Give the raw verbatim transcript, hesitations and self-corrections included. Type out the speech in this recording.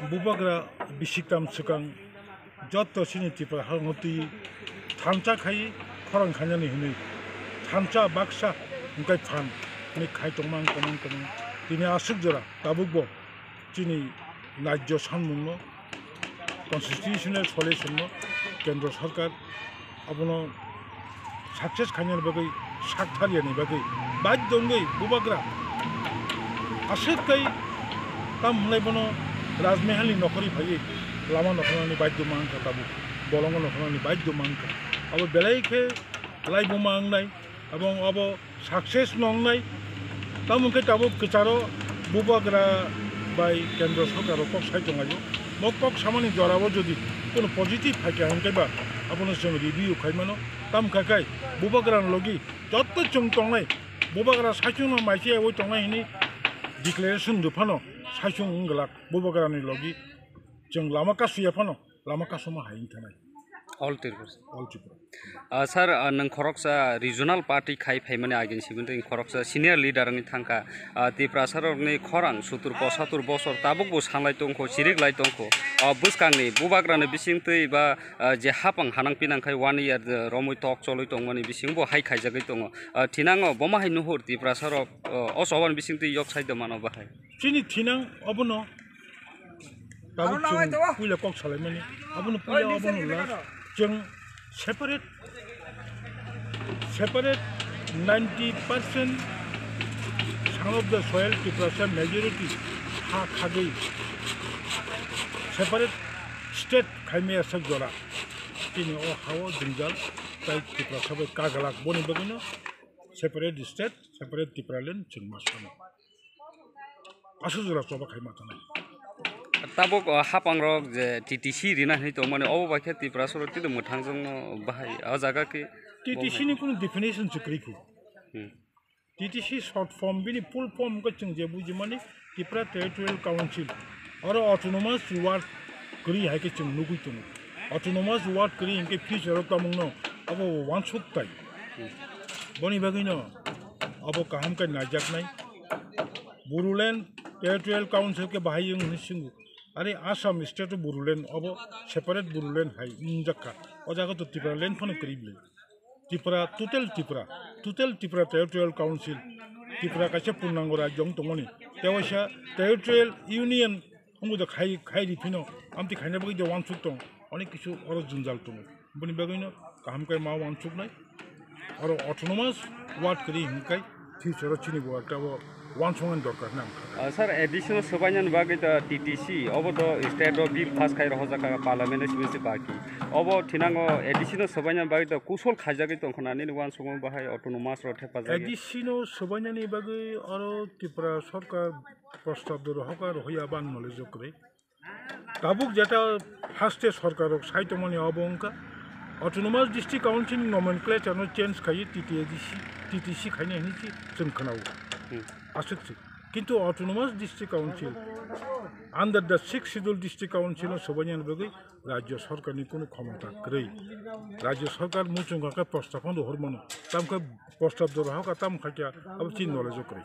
Bubagra bisiktam swkang jotto chini Tripura hangno twi thansa khai khorang khainani hinwi thansa baksa hwnkhe phan hinwi khai tongmang tongmang tongmang tini aswk jora tabukbo chini rajyo sanmungno constitutional solution no kendro sarkar abono success khainani bagwi sak thariyani bagwi baidyo wngwi bubagra aswk kai tam hwnlai bono Rajmahal ni nokhorwi phaiwi lama nokholnani baidyo mankha tabuk bolongo nokholnani baidyo mankha abo belai khe laibuma wngnai. Abong abo success no wngnai. Tamo hwnkhe tabuk kwcharo bubagra bai kendro sarkar rok kok sai tonglaio. Mo kok samani jorao jodi kono positive phaikha hwnkhe ba abono chwng review khai mano. Tamo kha khai bubagra ni logi jotto chwng tongnai bubagra saichung no maisi yaui tongnai hwnwi declaration rw phano saichung wng glak bubagra ni logi chwng lama kasu ya phano. Lama kasuma hai wng thanai. All Tripura. All Tripura. Ah, sir, ah, nwng khoroksa regional party khai phaimani agin sibintwi khoroksa senior leader wngwi thangkha. Ah, Tiprasa rokni khorang sutur posatur bosor tabukbo sanlai tongkho, chiriklai tongkho. Ah, bwskangni bubagrani bisingtwi ba, ah, je hapang hanang pinang khai one year, ah, romwi tok cholwi tongmani bisingbo hai khaijagwi tongo. Ah, thinango bomo hai nuhur Tiprasa rok, ah, o chobani bisingtwi yok sai de mano bahai. Chini thinang obono Tabuk chwng puila kok salaimani, abono puila obono last chwng separate, separate ninety percent son of the soil Tiprasa majority ha khagwi separate state khaimaya sak jora. Tini o hao jwngjal tai Tiprasa bai kaglak boni bagwino separate state, separate Tipraland chwng ma sano. Aswk jora choba khai ma thanai. Tabuk, o, hapang rok je T T C rina hinwi tongmani, obo bai khe Tiprasa rok tini mwthang jongno bahai o jaga khe T T C ni kunu definition se kwrwi kho. Hmm. T T C short form bini full form khe chwng je bujimani Tripura Territorial Council oro autonomous ward kwrwi hai khe chwng nugwi tongo. Autonomous ward kwrwi hinkhe future o tongmungno abo wansuk tai. Boni bagwino abo kaham khe naijaknai. Bodoland Territorial Council khe bahai wng hwnwi swngo. Are Assam state o Bodoland abo separate Bodoland hai wngjakha. O jaga to Tipraland phano kwrwi bwlwi. Tripura, total Tripura, total Tripura Territorial Council, Tripura kaisa purnango rajyo wng tongmani. Tei waisa Territorial Union wngwi do khai, khai ri phino, amtwi khaina bagwi do wansuk tong, onek kisu oro jwnjal tongo. Boni bagwino kaham khe ma wansuknai, oro autonomous ward kwrwi hwnkhai future o chini bo ekta bo wansuknani dorkar nang kha. Ah, sir, A D C no swbainani bagwi to T T C, obo to state o bill pass khai rohorjak kha parliament o sibisi baki. Obo thinango A D C no swbainani bagwi to kusol khaijagwi tongkha na nini wansukmung bahai autonomous rok thepajak. A D C no swbainani bagwi oro Tripura sarkar prostab do rohorkha rohorya bo ang knowledge o kwrwi. Tabuk jeta haste sarkar rok sai tongmani obo wngkha autonomous district council nomenclature no change khaiwi T T A D C, T T C khaina hinwi si chwng khwnao. Hmm. Aswk se. Kintu autonomous district council under the sixth schedule district council no swbainani bagwi rajyo sarkar ni kunu khomota kwrwi. Rajyo sarkar muchung kha khe prostab phano rohor mano. Tamkhe prostab do rohorkha, tamo khaikhe abo chini knowledge o kwrwi.